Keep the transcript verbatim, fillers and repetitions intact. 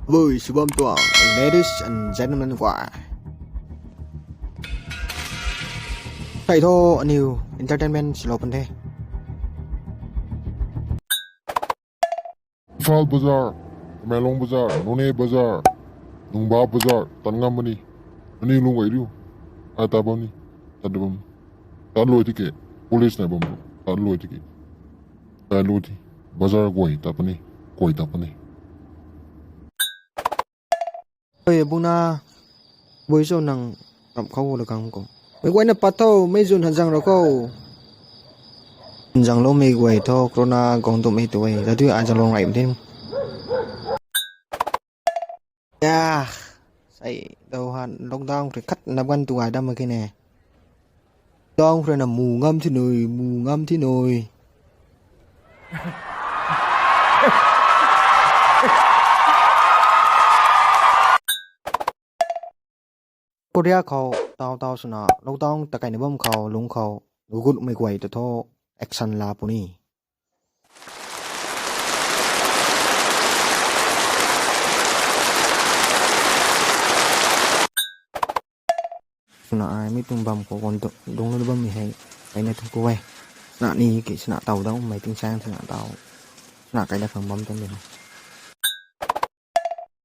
Lui, subam tuang, ladies and gentlemen guay. Sai tho, aniu entertainment swlou pan the. Imphal bazar, Tamenglong bazar, Noney bazar, Nungba bazar, tan ngam mani. Aniu lung gay riu. Ai ta bam ni, tat bam. Tat lui tiki, police nai bam, tat lui tiki. Tat lui ti, bazar guay ta pani, guay ta pani. Oi, buna, bui cho nang ram khou la kang ko. Mei guayna pat tho, mei zun han zang ra ko. Zang lo mei guay tho, corona gong tum mei tu e. Zatu a zang long rai mtin. Ya, sai dou han lockdown kri khat nap gan tu ai dam ma kine. Dang khou rui na mu ngam thi nui, mu ngam thi nui. Korea khou tau tau swna lockdown ta kaina bam khou lung khou gugut mei guay ta tho action la puni. Swna ai mi tuang bam khou guan dung lu bam mi hei, kaina tuang ku e. Swna ni ki swna tau dau mei ting sang swna tau. Swna kaina phang bam tuang de.